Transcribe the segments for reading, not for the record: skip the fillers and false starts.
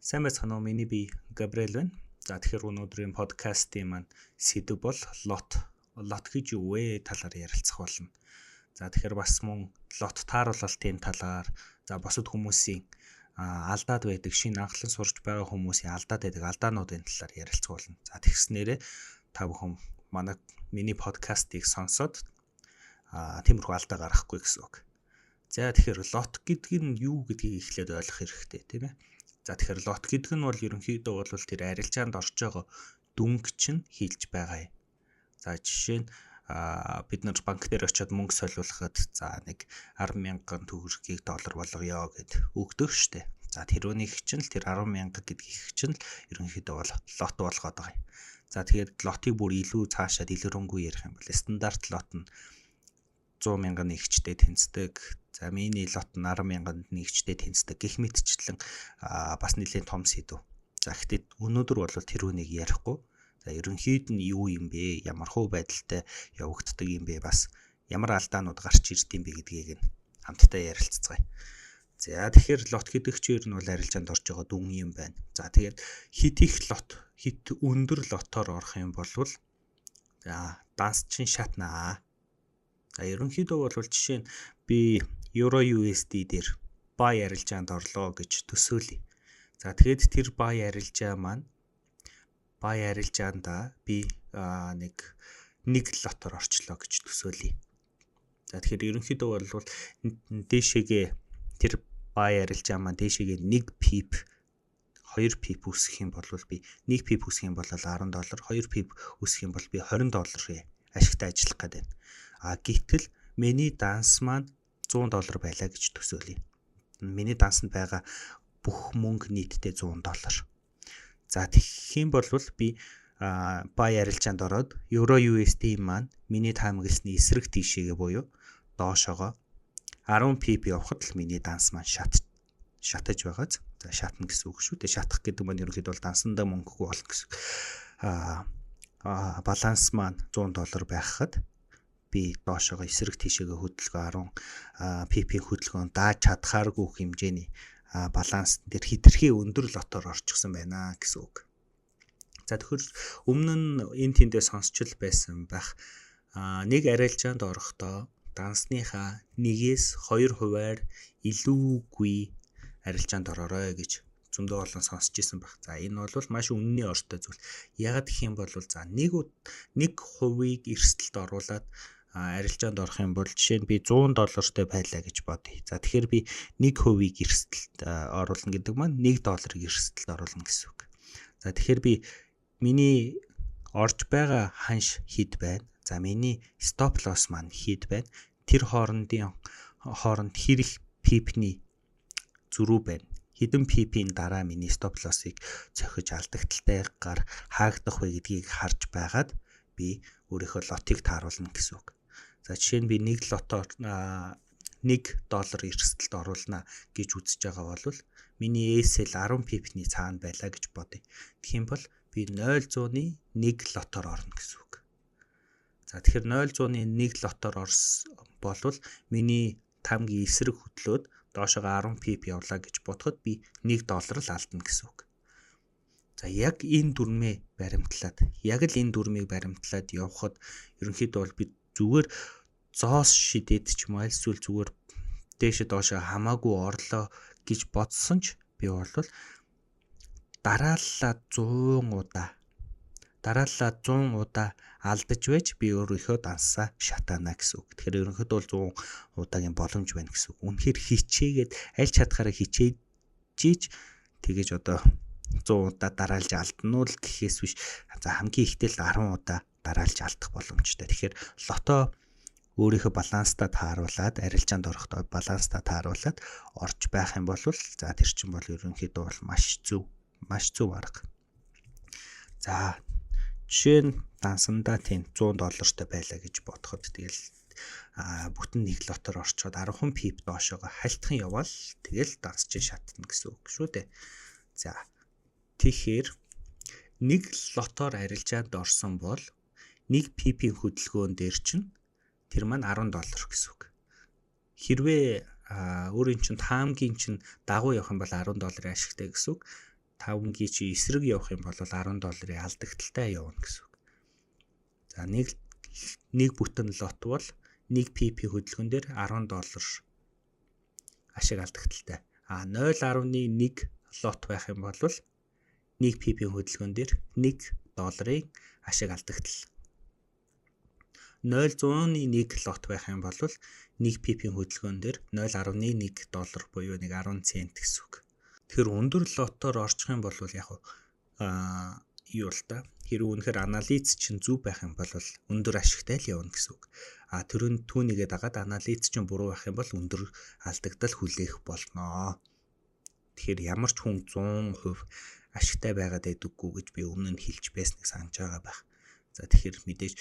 Сайн байцгаана уу? Миний би Габриэл байна. За, тэгэхээр өнөөдрийн подкастын маань сэдэв бол lot. Lot гэж юу вэ талаар ярилцах болно. За, тэгэхээр бас мөн lot тааруулалтын талаар, за, бусад хүмүүсийн алдаад байдаг, шинэ анхлан сурч байгаа хүмүүсийн алдаад байдаг алдаануудын талаар ярилцах болно. За, тэгснээрээ та бүхэн манай миний подкастыг сонсоод тиймэрхүү алдаа гаргахгүй гэсэн үг. За, тэгэхээр lot гэдэг нь юу гэдгийг эхлээд ойлгох хэрэгтэй, тийм ээ. За, тэгэхээр lot гэдэг нь бол ерөнхийдөө бол тэр арилжаанд орж байгаа дүнг чинь хийлж байгаа юм. За, жишээ нь бид нар банк дээр очиод мөнгө солиулахад, за, нэг 10 мянган төгрөгийг доллар болгоё гэд өгдөг штэ. За, тэрүүнийг чинь л, тэр 10 мянга гэдгийг чинь л ерөнхийдөө бол lot болгоод байгаа юм. За, тэгэхээр lot ыг бүр илүү цаашаа дэлгэрэнгүй ярих юм бол стандарт lot нь 100 мянган нэгчтэй тэнцдэг. За, мини lot нь 10 мянганд нэгчтэй тэнцдэг гэх мэтчлэн бас нэлээд том сэдэв. За, гэхдээ өнөөдөр бол тэрүүнийг ярихгүй. За, ерөнхийд нь юу юм бэ? Ямар хуу байдалтай явагддаг юм бэ? Бас ямар алдаанууд гарч ирд юм бэ гэдгийг нь хамтдаа ярилцацгаая. За, тэгэхээр lot гэдэг чинь ер нь бол арилжаанд орж байгаа дүн юм байна. За, тэгээд хэт их lot, хэт өндөр lot оор орох юм бол, за, данс чинь шатнаа. За, ерөнхийдөө бол жишээ нь би Euro USD дээр buy арилжаанд орлоо гэж төсөөлье. За, тэгээд тэр buy арилжаа маань, buy арилжаанда би нэг нэг lot оор орчлоо гэж төсөөлье. За, тэгэхээр ерөнхийдөө бол дээшээгээ тэр buy арилжаа маань дээшээгээ 1 pip, 2 pip өсөх юм бол, би 1 pip өсөх юм бол 10 доллар, 2 pip өсөх юм бол би 20 долларын ашигтай ажиллах гэдэг байна. А гэтэл миний данс маань 100 доллар байлаа гэж төсөөлье. Миний дансанд байгаа бүх мөнгө нийтдээ 100 доллар. За, тэгэх юм бол би buy арилжаанд ороод Euro USD маань миний таамагласны эсрэг тийшээгээ буюу доошоогоо 10 pip явахад л миний данс маань шатаж байгааз. За, шатна гэсэн үг шүү дээ. Шатах гэдэг маань ерөнхийдөө бол дансандаа мөнгөгүй болно гэсэн. Баланс маань 100 доллар байхад би доошоогоо эсрэг тийшээгээ хөдөлгөөн 10 pip-ийн хөдөлгөөн дааж чадхааргүй хэмжээний баланс дээр хэтэрхий өндөр lot оор орчихсон байна гэсэн үг. За, тэгэхээр өмнө нь энэ тэндээ сонсч л байсан байх. Нэг арилжаанд орохдоо дансныхаа 1-ээс 2 хувиар илүүгүй арилжаанд ороорой гэж зөндөө олон сонсч ирсэн байх. За, энэ бол маш үнэний ортой зүйл. Яагаад гэх юм бол, за, нэг хувийг эрсдэлд оруулаад арилжаанд орох юм бол, жишээ нь би 100 доллартай байлаа гэж бодъё. За, тэгэхээр би 1%-ийг эрсдэлд оруулна гэдэг маань 1 долларыг эрсдэлд оруулна гэсэн үг. За, тэгэхээр би миний орж байгаа ханш хэд байна? За, миний stop loss маань хэд байна? Тэр хооронд хэр их pip ний зөрүү байна? Хэдэн pip-ийн дараа миний stop loss-ыг цохиж алдагдaltaй гар хаагдах вэ гэдгийг харж байгаад би өөрийнхөө lot ыг тааруулна гэсэн үг. За, жишээ нь би нэг lot оор 1 доллар эрсдэлд оруулна гэж үзэж байгаа бол миний SL 10 pip-ний цаана байлаа гэж бодъё. Тэгэх юм бол би 0.1 lot оор орно гэсэн үг. За, тэгэхээр 0.1 lot оор орсон болвол миний таамгийн эсрэг хөдлөөд доошогоо 10 pip явлаа гэж бодоход би 1 доллар л алдна гэсэн үг. За, яг энэ дүрмээ баримтлаад, яг л энэ дүрмийг баримтлаад явхад ерөнхийдөө бол би зүгээр зоос шидээд ч юм уу, аль эсвэл зүгээр дээшээ доошоо хамаагүй орлоо гэж бодсон ч би бол дарааллаа 100 удаа, дарааллаа 100 удаа алдаж байж би өөрийнхөө дансаа шатаана гэсэн үг. Тэгэхээр ерөнхийдөө бол 100 удаагийн боломж байна гэсэн үг. Үнэхээр хичээгээд, аль чадхаараа хичээж тэгэж одоо 100 удаа дараалж алдна уу гэхээс биш, за, хамгийн ихтэй л 10 удаа дараалж алдах боломжтой. Тэгэхээр lot оо өөрийнхөө баланстаа тааруулаад, арилжаанд орохдоо баланстаа тааруулаад орж байх юм бол, за, тэр чинь бол ерөнхийдөө бол маш зөв, маш зөв арга. За, жишээ нь дансандаа тийм 100 доллартай байлаа гэж бодоход тэгэл бүтэн нэг lot оор орчоод 10 pip доошоогоо хальтхан яваал тэгэл данс чинь шатна гэсэн үг шүү дээ. За, тэгэхээр нэг lot оор арилжаанд орсон бол нэг pip-ийн хөдөлгөөн дээр чинь тэр маань 10 доллар гэсэн үг. Хэрвээ өөрийн чинь таамгийн чинь дагуу явах юм бол 10 долларын ашигтай гэсэн үг. 5 чи эсрэг явах юм бол 10 долларын алдагдалтай явна гэсэн үг. За, нэг бүтэн lot бол 1 pip хөдөлгөөн дээр 10 доллар ашиг алдагдалтай. А 0.1 lot байх юм бол 1 pip хөдөлгөөн дээр 1 долларын ашиг алдагдал. 0.1 lot байх юм бол 1 pip хөдөлгөөн дээр 0.1 доллар буюу нэг 10 цент гэсэн үг. Тэгэхээр өндөр lot оор орчих юм бол яг юу л та, хэрэг үнэхээр анализ чинь зөв байх юм бол өндөр ашигтай л явна гэсэн үг. А тэр нь түүнийгээ дагаад анализ чинь буруу байх юм бол өндөр алдагдал хүлээх болноо. Тэгэхээр ямар ч хүн 100% ашигтай байгаад байдаггүй гэж би өмнө нь хэлж байсныг санаж байгаа байх. За, тэгэхээр мэдээж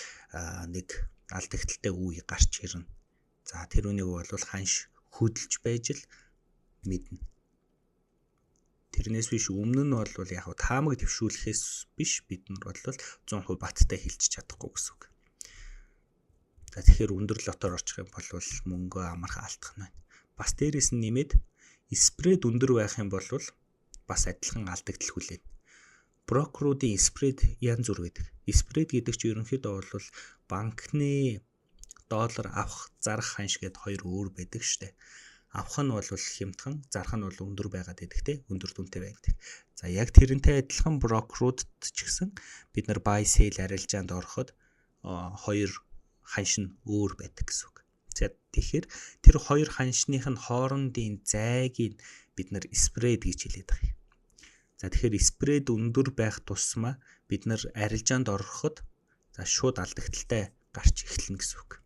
нэг алдагдалтай үе гарч ирнэ. За, тэр үнийг бол ханш хөдөлж байж л мэднэ. Тэрнээс биш өмнө нь бол яг таамаг дэвшүүлэхээс биш бид нар бол 100% баттай хэлж чадахгүй гэсэн үг. За, тэгэхээр өндөр lot оор очих юм бол мөнгөө амархан алдах нь байна. Бас дээрэс нь нэмээд spread өндөр байх юм бол бас адилхан алдагдал хүлээнэ. Брокеруудын spread янз бүр байдаг. Spread гэдэг чинь ерөнхийдөө бол банкны доллар авах, зарах ханш гээд хоёр өөр байдаг штэ. Авах нь бол хямдхан, зарах нь бол өндөр байгаад байдаг, те, өндөр дүнтэй байдаг. За, яг тэрнтэй адилхан брокеруудад ч гэсэн бид нар buy sell арилжаанд ороход хоёр ханш нь өөр байдаг гэсэн үг. За, тэгэхээр тэр хоёр ханшных нь хоорондын зайг бид нар spread гэж хэлээд байгаа юм. За, тэгэхээр spread өндөр байх тусмаа бид нар арилжаанд ороход, за, шууд алдагдалтай гарч эхэлнэ гэсэн үг.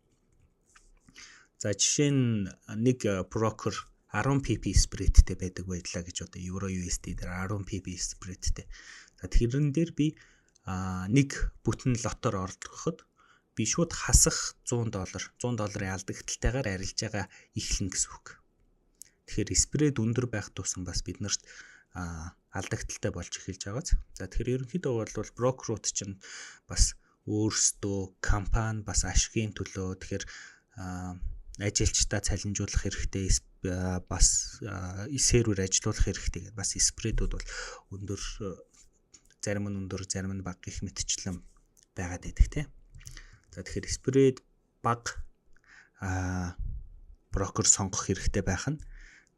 За, жишээ нь нэг брокер 10 pip spread тэй байдаг байлаа гэж одоо Euro USD дээр 10 pip spread тэй. За, тэрэн дээр би нэг бүтэн lot оор оролдоход би шууд хасах 100 доллар, 100 долларын алдагдалтайгаар арилжаагаа эхэлнэ гэсэн үг. Тэгэхээр spread өндөр байх тусам бас бид нарт алдагдалтай болж эхэлж байгааз. За, тэгэхээр ерөнхийдөө бол брокерууд чинь бас өөрсдөө компани бас ашигын төлөө, тэгэхээр ажилчдаа цалинжуулах хэрэгтэй, бас сервер ажилуулах хэрэгтэй гэдэг бас spread үүд бол өндөр, зарим нь өндөр, зарим нь бага гэх мэтчлэн байгаад байдаг, тийм. За, тэгэхээр spread бага брокер сонгох хэрэгтэй байх нь.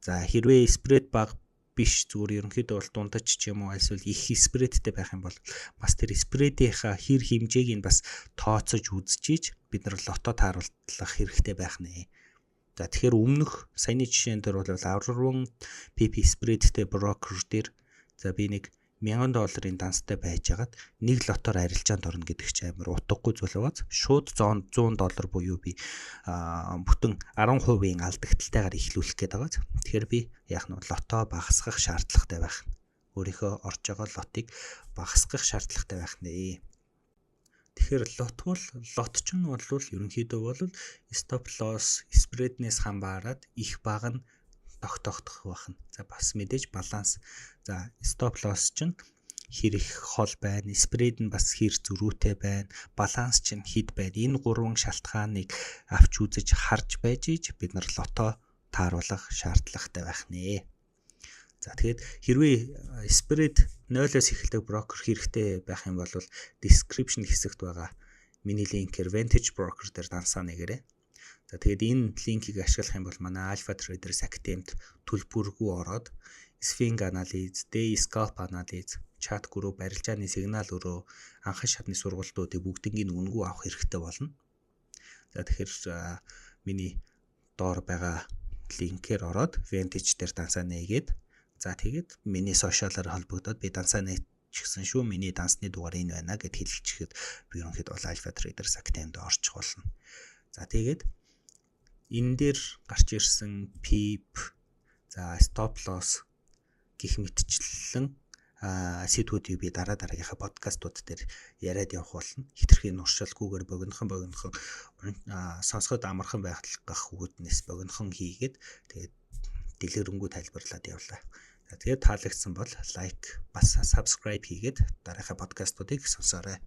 За, хэрвээ spread бага биш, зүгээр ерөнхийдөө бол дундаж ч юм уу эсвэл их spread тэй байх юм бол бас тэр spread ийнхаа хэр хэмжээг нь бас тооцож үзчихийж бид нар lot оо тааруулах хэрэгтэй байх нэ. За, тэгэхээр өмнөх саяны жишээн дээр бол 10 pip spread тэй брокер дээр, за, би нэг 1000 долларын данстай байжгаад нэг lot оор арилжаанд орно гэдэг чинь амар утгагүй зүйл байгааз шууд 100 доллар буюу би бүтэн 10%-ийн алдагдалтайгаар эхлүүлэх гээд байгаа. Тэгэхээр би яг нь lot оо багасгах шаардлагатай байх. Өөрийнхөө орж байгаа lot ыг багасгах шаардлагатай байх нэ. Тэгэхээр lot бол, lot ч нь бол ерөнхийдөө бол stop loss, spread нээс хамаарат их бага нь тогтохдох байна. За, бас мэдээж баланс. За, stop loss чинь хэр их хол байна, spread нь бас хэр зөрүүтэй байна, баланс чинь хэд байна. Энэ гурван шалтгааныг авч үзэж харж байж иж бид нар lot оо тааруулах шаардлагатай байх нэ. За, тэгээд хэрвээ spread 0-оос эхэлдэг брокер хэрэгтэй байх юм бол description хэсэгт байгаа миний линкээр Vantage Broker дээр дансаа нээгээрэй. За, тэгээд энэ линкийг ашиглах юм бол манай Alpha Traders Academy-д төлбөргүй ороод swing анализ, day scalp анализ, chat group, арилжааны сигнал өрөө, анхан шатны сургалтуудыг бүгднийг үнэгүй авах хэрэгтэй болно. За, тэгэхээр миний доор байгаа линкээр ороод Vantage дээр дансаа нээгээд, за, тэгээд миний social аар холбогдоод би дансаа нээчихсэн шүү. Миний дансны дугаар энэ байна гэд хэлчихэхэд би ерөнхийдөө бол Alpha Traders Academy-д орчих болно. За, тэгээд энэ дээр гарч ирсэн pip, за, stop loss гэх мэтчлэн сэдвүүдийг би дараа дараагийнхаа подкастууд дээр яриад явах болно. Хэтэрхий нуршилгүйгээр богинохон богинохон, сонсоход амархан байх үүднээс богинохон хийгээд, тэгээд дэлгэрэнгүй тайлбарлаад явлаа. За, тэгээд таалагдсан бол like бас subscribe хийгээд дараагийнхаа подкастуудыг сонсоорой.